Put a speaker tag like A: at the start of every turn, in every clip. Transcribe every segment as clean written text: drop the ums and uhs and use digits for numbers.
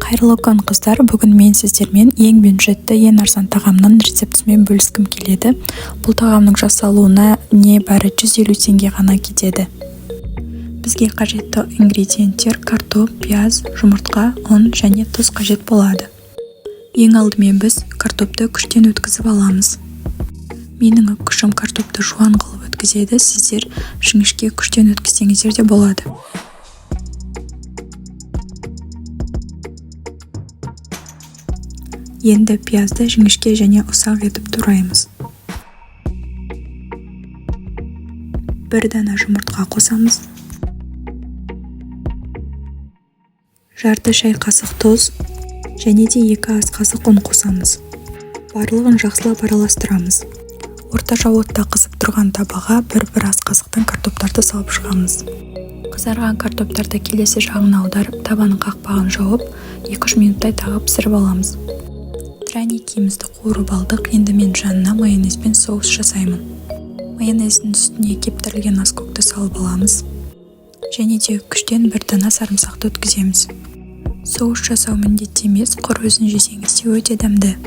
A: Қайырлы күн, қыздар! Бүгін мен сіздермен ең бюджетті, ең арзан тағамның рецептісімен бөліскім келеді. Бұл тағамның жасалуына небәрі 150 теңге ғана кетеді. Бізге қажетті ингредиенттер: картоп, пияз, жұмыртқа, ұн және тұз қажет болады. Ең алдымен біз картопты күштен өткізіп аламыз. Менің үккішім картопты жуан қылып өткізеді, сіздер жіңішке күштен өткізсеңіздер де болады. Енді пиязды жіңішке және ұсақ етіп тураймыз. Бір дана жұмыртқа қосамыз. Жарты шай қасық тұз және де 2 ас қасық ұн қосамыз. Барлығын жақсылап араластырамыз. Орташа отта қызып тұрған табаға бір-бір ас қасықтан картоптарды салып шығамыз. Қызарған картоптарды келесі жағына аударып, табаның қақпағын жауып, 2-3 минуттай тағы пісіріп аламыз. Драникимізді қуырып алдық. Енді мен жанына майонез бен соус жасаймын. Майонездің үстіне кептірілген аскөкті салып аламыз. Және де күштен бір дана сарымсақты өткіземіз. Соус жасау міндетті емес, құр өзін жесеңіз де өте дәмді.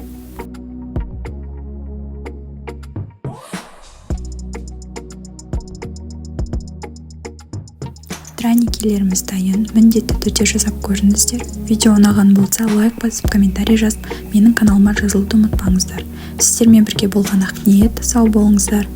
A: Драникилеріміз дайын, міндетті түрде жасап көріңіздер. Видео ұнаған болса, лайк басып, комментарий жазып, менің каналыма жазылуды ұмытпаңыздар. Сіздермен бірге болған Ақниет, сау болыңыздар.